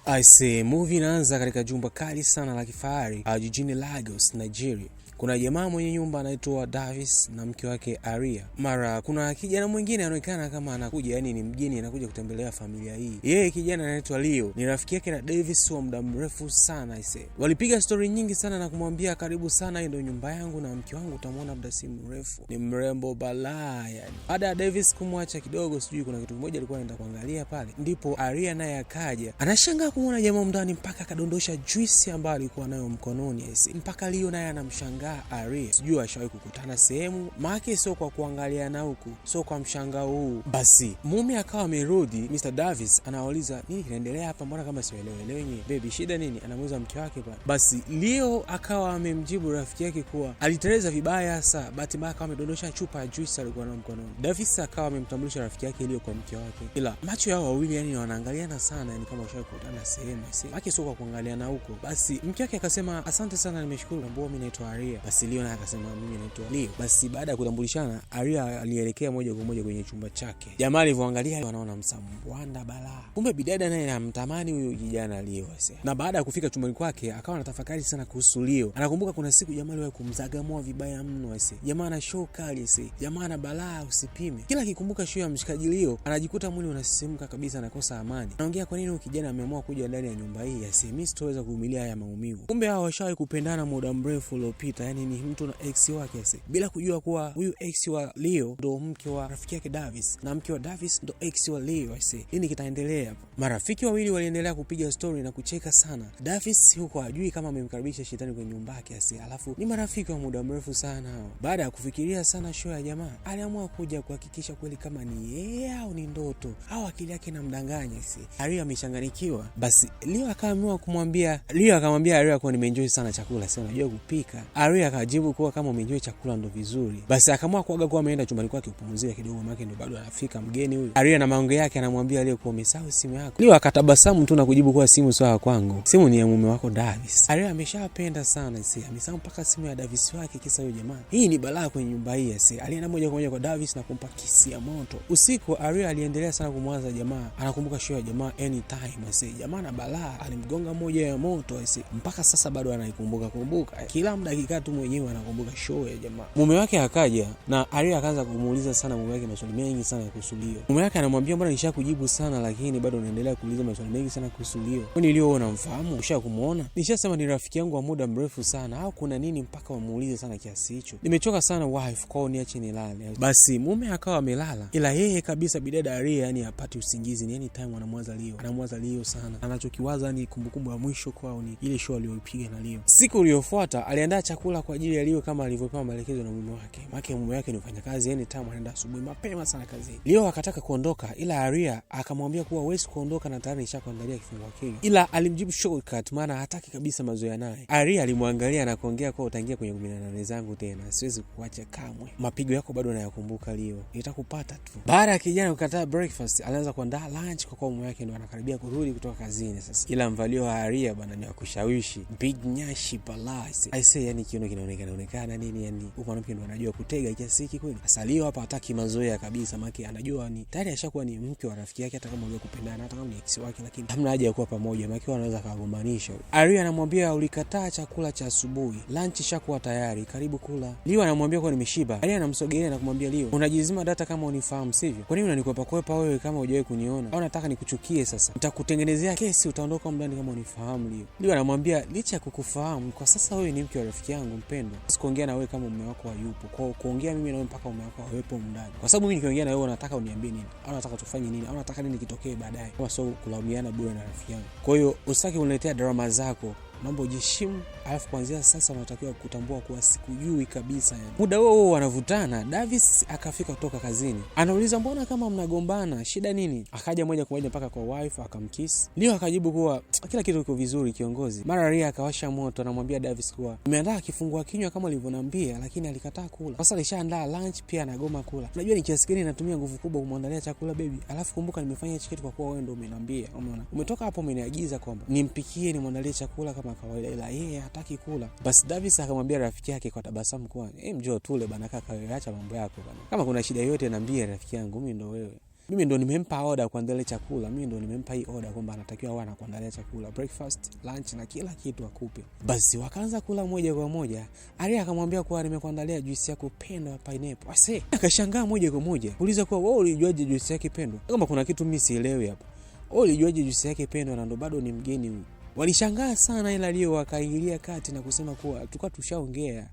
I see, movie inaanza katika jumba kali sana la kifahari jijini Lagos, Nigeria. Kuna jamaa mwenye nyumba anaitwa Davis na mke wake Aria. Mara kuna kijana mwingine anaonekana kama anakuja, yani ni mgeni anakuja kutembelea familia hii. Yeye kijana anaitwa Leo, ni rafiki yake na Davis wa muda mrefu sana aise. Walipiga story nyingi sana na kumwambia karibu sana, hii ndio nyumba yangu na mke wangu utamwona muda si mrefu. Ni mrembo balaa yani. Baada ya Davis kumwacha kidogo, sijui kuna kitu kimoja alikuwa anaenda kuangalia pale, ndipo Aria naye akaja. Anashangaa kumwona jamaa ndani mpaka akadondosha juisi ambayo alikuwa nayo mkononi aise. Mpaka Leo naye anamshangaa Aria, sijui ashawahi kukutana sehemu maake, sio kwa kuangaliana huku, sio kwa mshangao huu. Basi mume akawa amerudi, Mr Davis anauliza nini kinaendelea hapa, mbona kama sielewi nyinyi baby, shida nini? Anamuuliza mke wake pale. Basi Leo akawa amemjibu rafiki yake kuwa aliteleza vibaya, sa bahati mbaya akawa amedondosha chupa ya juice alikuwa nayo mkononi. Davis akawa amemtambulisha rafiki yake Leo kwa mke wake, ila macho yao wawili yani wanaangaliana sana, yani kama washawahi kukutana sehemu, maake sio kwa kuangaliana huko. Basi mke wake akasema asante sana, nimeshukuru tambua mimi naitwa Aria. Basi Leo naye akasema mimi naitwa Leo. Basi baada ya kutambulishana, Aria alielekea moja kwa moja kwenye chumba chake. Jamaa alivyoangalia wanaona msambwanda balaa, kumbe bidada naye anamtamani huyu kijana Leo. Na baada ya kufika chumbani kwake akawa anatafakari sana kuhusu Leo. Anakumbuka kuna siku jamaa aliwahi kumzagamua vibaya mno ase. Jamaa ana show kali ase, jamaa ana balaa usipime. Kila akikumbuka show ya mshikaji Leo anajikuta mwili unasisimka kabisa, anakosa amani. Anaongea kwa nini huyu kijana ameamua kuja ndani ya nyumba hii ase, mimi sitoweza kuvumilia haya maumivu. Kumbe hao washawahi kupendana muda mrefu uliopita, yani ni mtu na ex wake ase, bila kujua kuwa huyu ex wa Leo ndo mke wa rafiki yake Davis na mke wa Davis ndo ex wa Leo ase. Nini kitaendelea hapo? Marafiki wawili waliendelea kupiga story na kucheka sana. Davis huko hajui kama amemkaribisha shetani kwenye nyumba yake ase, alafu ni marafiki wa muda mrefu sana hao. Baada ya kufikiria sana show ya jamaa, aliamua kuja kuhakikisha kweli kama ni yeye au ni ndoto au akili yake inamdanganya ase. Aria amechanganyikiwa. Basi Leo akaamua kumwambia, Leo akamwambia Aria kuwa nimeenjoy sana chakula, sasa unajua kupika. Aria akajibu kuwa kama umeenjoy chakula ndo vizuri. Basi akaamua kuaga kuwa ameenda chumbani kwake kupumzika kidogo, maana ndo bado anafika mgeni huyu. Aria na maongeo yake anamwambia Leo kuwa umesahau simu yako. Leo akatabasamu tu na kujibu kuwa simu sio ya kwangu, simu ni ya mume wako Davis. Aria ameshapenda sana si, amesahau mpaka simu ya Davis wake, kisa huyo jamaa. Hii ni balaa kwenye nyumba hii si. Alienda moja kwa moja kwa Davis na kumpa kisi ya moto. Usiku Aria aliendelea sana kumwaza jamaa, anakumbuka show ya jamaa anytime si. Jamaa na balaa, alimgonga moja ya moto si. Mpaka sasa bado anaikumbuka kumbuka. Kila muda akikaa tu mwenyewe anakumbuka show ya jamaa. Mume wake akaja na Aria akaanza kumuuliza sana mume wake maswali mengi sana kuhusu Leo. Mume wake anamwambia mbona nishakujibu sana lakini bado unaendelea kuuliza maswali mengi sana kuhusu Leo. Kwani Leo unamfahamu? Usha kumuona? Nishasema ni rafiki yangu wa muda mrefu sana, au kuna nini mpaka wamuulize sana kiasi hicho? Nimechoka sana wife, kwao niache nilale. Basi mume akawa amelala, ila yeye kabisa bidada Aria yani hapati usingizi, ni anytime anamwaza Leo, anamwaza Leo sana. Anachokiwaza ni kumbukumbu ya mwisho kwao ni ile show aliyoipiga na Leo. Siku iliyofuata aliandaa chakula kwa ajili ya Leo kama alivyopewa maelekezo na mume wake. Maana mume wake ni mfanyakazi, anytime anaenda asubuhi mapema sana kazini. Leo akataka kuondoka, ila Aria akamwambia kuwa huwezi kuondoka na tayari nishakuandalia kifungua kinywa. Ila alimjibu shortcut, maana hataki kabisa mazoea naye. Aria alimwangalia na kuongea kuwa utaingia kwenye 18 zangu tena, siwezi kukuacha kamwe. Mapigo yako bado nayakumbuka Leo, nitakupata tu. Baada ya kijana kukataa breakfast, alianza kuandaa lunch kwa kuwa mume wake ndo anakaribia kurudi kutoka kazini sasa. Ila mvalio wa Aria bana ni wa kushawishi, big nyashi palace. I say, yani kiuno kinaonekana onekana nini, yani huyu mwanamke ndo anajua kutega kiasi hiki kweli. Sasa Leo hapa hataki mazoea kabisa, maana anajua ni tayari ashakuwa ni mke wa rafiki yake, hata kama waliwa kupendana, hata kama ni ex wake, lakini hamna haja ya kuwa pamoja, maana wanaweza kugombanisha. Aria anamwambia ulikataa chakula cha asubuhi, lunch ishakuwa tayari, karibu kula. Leo anamwambia kwa nimeshiba. Aria anamsogelea na kumwambia Leo, unajizima data kama unifahamu sivyo? Kwa nini unanikwepa kwepa wewe kama hujawahi kuniona? Au nataka nikuchukie sasa? Nitakutengenezea kesi, utaondoka ndani kama unifahamu Leo. Leo anamwambia licha ya kukufahamu kwa sasa wewe ni mke wa rafiki yangu mpendwa, sikuongea na wewe kama mume wako hayupo. Kwa kuongea mimi na wewe mpaka mume wako awepo ndani, kwa sababu mimi nikiongea na wewe unataka uniambie nini, au nataka tufanye nini, au nataka nini kitokee baadaye, kama sio kulaumiana bure na rafiki yangu. Kwa hiyo usitaki uniletea drama zako, naomba ujiheshimu, alafu kuanzia sasa unatakiwa kutambua kuwa sikujui kabisa yani. Muda huo huo wanavutana, Davis akafika kutoka kazini, anauliza mbona kama mnagombana, shida nini? Akaja moja kwa moja mpaka kwa wife akamkiss. Leo akajibu kuwa kila kitu kiko vizuri kiongozi. Mara Ria akawasha moto, anamwambia Davis kuwa nimeandaa kifungua kinywa kama ulivyoniambia, lakini alikataa kula. Sasa alishaandaa lunch pia anagoma kula. Unajua ni kiasi gani natumia nguvu kubwa kumwandalia chakula baby, alafu kumbuka nimefanya hichi kitu kwa kuwa wewe ndio umeniambia. Umeona, umetoka hapo umeniagiza kwamba nimpikie, nimwandalie chakula kama kawaida, ila yeye hataki kula. Basi Davis akamwambia rafiki yake kwa tabasamu kuwa njoo tule bana kaka, wewe acha mambo yako bana, kama kuna shida yoyote niambie rafiki yangu, mimi ndo wewe. Mimi ndo nimempa order kuandalia chakula, mimi ndo nimempa hii order kwamba anatakiwa awe anakuandalia chakula, breakfast, lunch na kila kitu akupe. Basi wakaanza kula moja kwa moja. Aria akamwambia kuwa nimekuandalia juisi yako pendwa, pineapple. Ase akashangaa moja kwa moja, uliza kuwa wewe ulijuaje juisi yake pendwa? Kama kuna kitu mimi sielewi hapa. Wewe ulijuaje juisi yake pendwa na ndo bado ni mgeni huyu? Walishangaa sana, ila Leo wakaingilia kati na kusema kuwa tulikuwa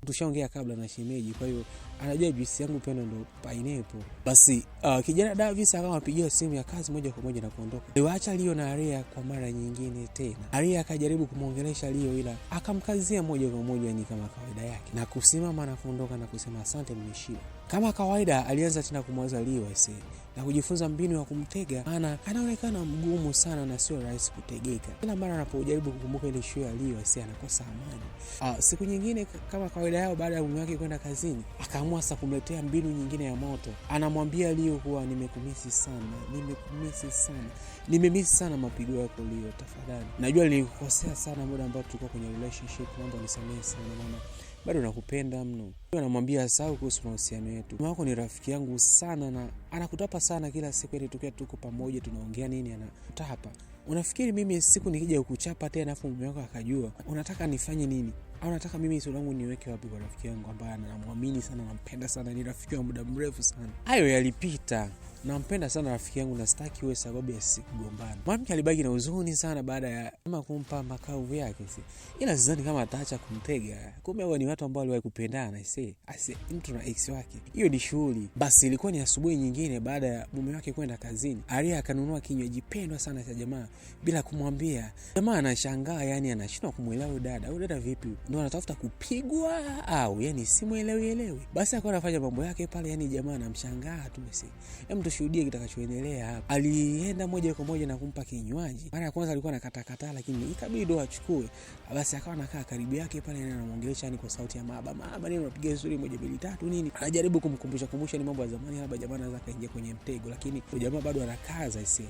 tushaongea kabla na shemeji, kwa hiyo anajua juisi yangu pendwa ndo pineapple. Basi kijana Davis akawa anapigia simu ya kazi moja kwa moja na kuondoka. Aliwaacha Leo na Aria kwa mara nyingine tena. Aria akajaribu kumwongelesha Leo, ila akamkazia moja kwa moja, ni kama kawaida yake, na kusimama na kuondoka na kusema asante, mmeshiba. Kama kawaida alianza tena kumwaza Leo aisee, na kujifunza mbinu ya kumtega, maana anaonekana mgumu sana na sio rahisi kutegeka. Kila mara anapojaribu kukumbuka ile show ya Leo aisee, anakosa amani. Siku nyingine kama kawaida yao, baada ya mume wake kwenda kazini, akaamua sasa kumletea mbinu nyingine ya moto. Anamwambia Leo kuwa nimekumisi sana, nimekumisi sana, nimemisi sana mapigo yako Leo, tafadhali. Najua nilikukosea sana muda ambao tulikuwa kwenye relationship, naomba unisamehe sana maana bado nakupenda mno. Anamwambia asahau kuhusu mahusiano yetu. Mume wako ni rafiki yangu sana na anakutapa sana kila siku, yani tukiwa tuko pamoja tunaongea nini anatapa. Unafikiri mimi siku nikija kukuchapa tena afu mume wako akajua, unataka nifanye nini? Au nataka mimi sura yangu niweke wapi kwa rafiki yangu ambaye anamwamini sana, nampenda sana, ni rafiki wa muda mrefu sana. Hayo yalipita. Nampenda sana rafiki yangu na sitaki iwe sababu ya sisi kugombana. Mwanamke alibaki na huzuni sana baada ya kama kumpa makavu yake si. Ila sidhani kama ataacha kumtega. Kumbe hao ni watu ambao waliwahi kupendana si. Asi mtu na ex wake. Hiyo ni shughuli. Basi ilikuwa ni asubuhi nyingine baada ya mume wake kwenda kazini. Aria akanunua kinywaji pendwa sana cha jamaa bila kumwambia. Jamaa anashangaa, yani anashindwa kumuelewa huyu dada. Huyu dada vipi? Ndio anatafuta kupigwa au yani simuelewi elewi. Basi akawa anafanya mambo yake pale, yani jamaa anamshangaa tu si. Hem, tushuhudie kitakachoendelea hapa. Alienda moja kwa moja na kumpa kinywaji. Mara ya kwanza alikuwa anakataa, lakini ikabidi ndo achukue. Basi akawa anakaa karibu yake pale, yani anamuongelesha yani kwa sauti ya mahaba. Mahaba nini, unapiga story moja mbili tatu nini. Anajaribu kumkumbusha kumbusha ni mambo ya zamani, labda jamaa anaweza kaingia kwenye mtego, lakini jamaa bado anakaza isi.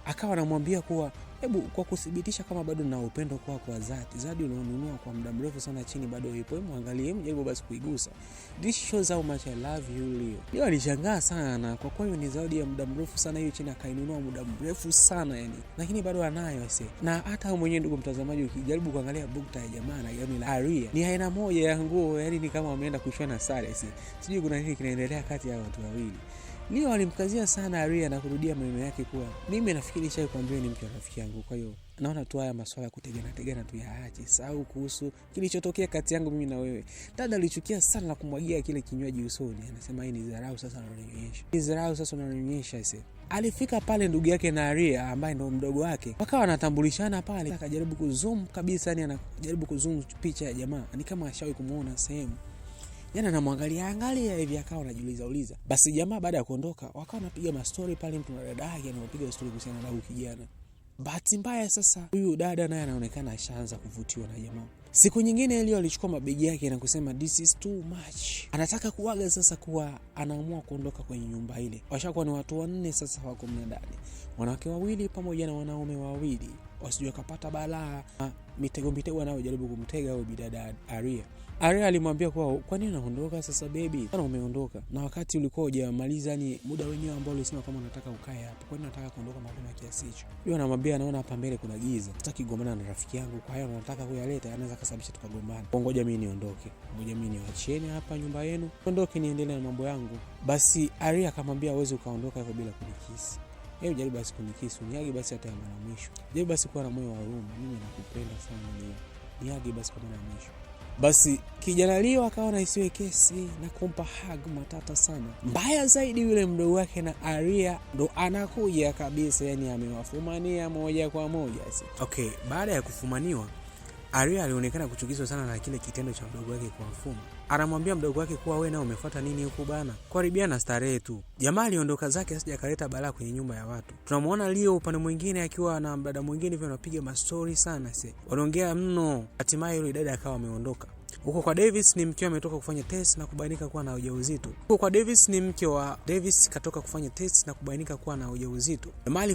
Akawa anamwambia kuwa hebu kwa kuthibitisha kama bado na upendo kwako kwa dhati, zawadi ulionunua kwa muda mrefu sana chini bado ipo, hebu angalie, hebu jaribu basi kuigusa. This shows how much I love you Leo. Leo alishangaa sana kwa kuwa hiyo ni zawadi ya muda mrefu sana, hiyo chini akainunua muda mrefu sana yani, lakini bado anayo ase. Na hata mwenyewe ndugu mtazamaji, ukijaribu kuangalia bukta ya jamaa na gauni la Aria ni aina moja ya nguo, yani ni kama wameenda kushona sare ase. Sijui kuna nini kinaendelea kati ya watu wawili. Leo alimkazia sana Aria na kurudia maneno yake kuwa mimi nafikiri nishakwambia ni mke wa rafiki yangu, kwa hiyo naona tu haya masuala ya kutegana tegana tu yaache, sahau kuhusu kilichotokea kati yangu mimi na wewe. Dada alichukia sana na kumwagia kile kinywaji usoni, anasema hii ni dharau sasa unanionyesha, hii dharau sasa unanionyesha ise. Alifika pale ndugu yake na Aria ambaye ndo mdogo wake, wakawa wanatambulishana pale, akajaribu kuzoom kabisa, yani anajaribu kuzoom picha ya jamaa, ni kama ashawahi kumuona sehemu. Yani anamwangalia angalia hivi, akawa anajiuliza uliza. Basi jamaa baada ya kuondoka wakawa wanapiga mastori pale, mtu na dada yake anapiga story kuhusiana na huyu kijana. Bahati mbaya sasa huyu dada naye anaonekana ashaanza kuvutiwa na jamaa. Siku nyingine Elio alichukua mabegi yake na kusema this is too much. Anataka kuaga sasa kuwa anaamua kuondoka kwenye nyumba ile. Washakuwa ni watu wanne sasa wako mle ndani. Wanawake wawili pamoja na wanaume wawili. Wasije wakapata balaa. Mitego mitego anayojaribu kumtega huyo bidada Aria. Aria alimwambia kuwa kwa nini unaondoka sasa baby? Mbona umeondoka? Na wakati ulikuwa hujamaliza ni muda wenyewe ambao ulisema kama unataka ukae hapa. Kwa nini unataka kuondoka mapema kiasi hicho? Yeye anamwambia anaona hapa mbele kuna giza. Sitaki kugombana na rafiki yangu, kwa hiyo anataka kuyaleta, anaweza kasababisha tukagombana. Ngoja mimi niondoke. Ngoja mimi niwachieni hapa nyumba yenu. Niondoke niendelee na mambo yangu. Basi Aria akamwambia huwezi ukaondoka hivyo bila kunikisi. Hebu jaribu basi kunikisi, uniage basi hata mara mwisho. Jaribu basi kuwa na moyo wa huruma. Mimi nakupenda sana Leo. Niage basi kwa mara ya mwisho. Basi kijana Leo akaona isiwe kesi na kumpa hug matata sana. Mbaya zaidi yule mdogo wake na Aria ndo anakuja kabisa, yani amewafumania moja kwa moja. Okay, baada ya kufumaniwa Aria alionekana kuchukizwa sana na kile kitendo cha mdogo wake kuwafuma. Anamwambia mdogo wake kuwa wewe nao umefuata nini huku bana? Kuharibiana starehe tu. Jamaa aliondoka zake asije akaleta balaa kwenye nyumba ya watu. Tunamuona Leo upande mwingine akiwa na mdada mwingine hivyo anapiga mastori sana se. Wanaongea mno. Hatimaye yule dada akawa ameondoka. Huko kwa Davis ni mke ametoka kufanya test na kubainika kuwa na ujauzito. Huko kwa Davis ni mke wa Davis katoka kufanya test na kubainika kuwa na ujauzito. Jamaa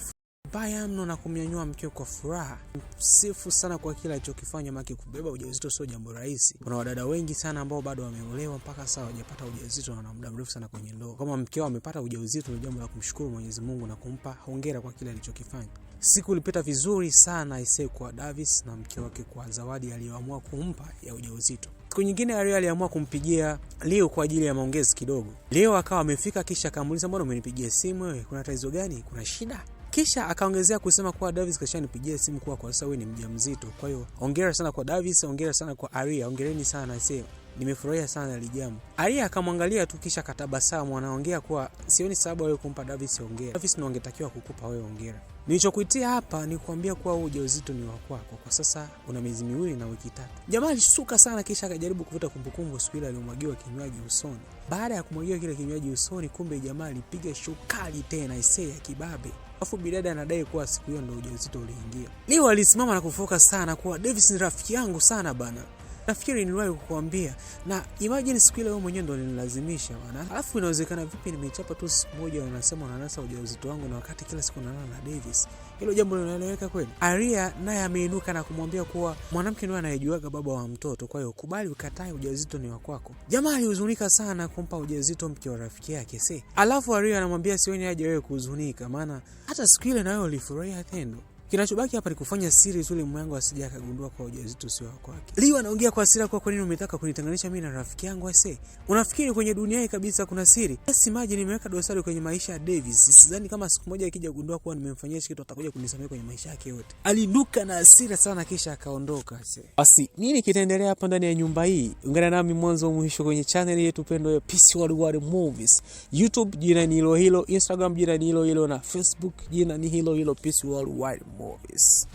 Vibaya mno na kumnyanyua mkeo kwa furaha. Msifu sana kwa kila alichokifanya, maki kubeba ujauzito sio jambo rahisi. Kuna wadada wengi sana ambao bado wameolewa mpaka sasa hawajapata ujauzito na wana muda mrefu sana kwenye ndoa. Kama mkeo amepata ujauzito ni jambo la kumshukuru Mwenyezi Mungu na kumpa hongera kwa kile alichokifanya. Siku ilipita vizuri sana ise kwa Davis na mke wake kwa zawadi aliyoamua kumpa ya ujauzito. Siku nyingine Aria aliamua kumpigia Leo kwa ajili ya maongezi kidogo. Leo akawa amefika, kisha akamuuliza, mbona umenipigia simu wewe? Kuna tatizo gani? Kuna shida? Kisha akaongezea kusema kuwa Davis kashanipigia simu kuwa kwa sasa wewe ni mjamzito. Kwa hiyo hongera sana kwa Davis, hongera sana kwa Aria, hongereni sana ise. Nimefurahia sana hili jambo. Aria akamwangalia tu kisha katabasamu, anaongea kuwa sioni sababu wewe kumpa Davis hongera. Davis ndio angetakiwa kukupa wewe hongera. Nilichokuitia hapa ni kuambia kuwa huu ujauzito ni wa kwako. Kwa sasa una miezi 2 na wiki 3. Jamaa alisuka sana kisha akajaribu kuvuta kumbukumbu siku ile aliyomwagiwa kinywaji usoni. Baada ya kumwagiwa kile kinywaji usoni, kumbe jamaa alipiga shukali tena isee ya kibabe. Alafu bidada anadai kuwa siku hiyo ndio ujauzito uliingia. Leo alisimama na kufoka sana kuwa Davis ni rafiki yangu sana bana. Nafikiri niliwahi kukuambia, na imagine siku ile wewe mwenyewe ndo ulinilazimisha bana. Alafu inawezekana vipi nimechapa tu siku moja unasema unanasa ujauzito wangu na wakati kila siku nalala na Davis? Hilo jambo linaeleweka kweli? Aria naye ameinuka na kumwambia kuwa mwanamke ndiye anayejuaga baba wa mtoto, kwa hiyo kubali ukatae, ujauzito ni wa kwako. Jamaa alihuzunika sana kumpa ujauzito mke wa rafiki yake si. Alafu Aria anamwambia sioni haja wewe kuhuzunika, maana hata siku ile na wewe ulifurahia tendo. Kinachobaki hapa ni kufanya siri tu ili mwanangu asije akagundua kwa ujauzito sio wako wake. Leo anaongea kwa hasira kwa nini umetaka kunitenganisha mimi na rafiki yangu ase? Unafikiri kwenye dunia hii kabisa kuna siri? Yes, imagine nimeweka dosari kwenye maisha ya Davis. Sidhani kama siku moja akija kugundua kuwa nimemfanyia kitu atakuja kunisamehe kwenye maisha yake yote. Alinuka na hasira sana kisha akaondoka ase. Basi nini kitaendelea hapa ndani ya nyumba hii? Ungana nami mwanzo mwisho kwenye channel yetu pendwa ya Peace Worldwide Movies. YouTube jina ni hilo hilo, Instagram jina ni hilo hilo na Facebook jina ni hilo hilo, Peace Worldwide Movies.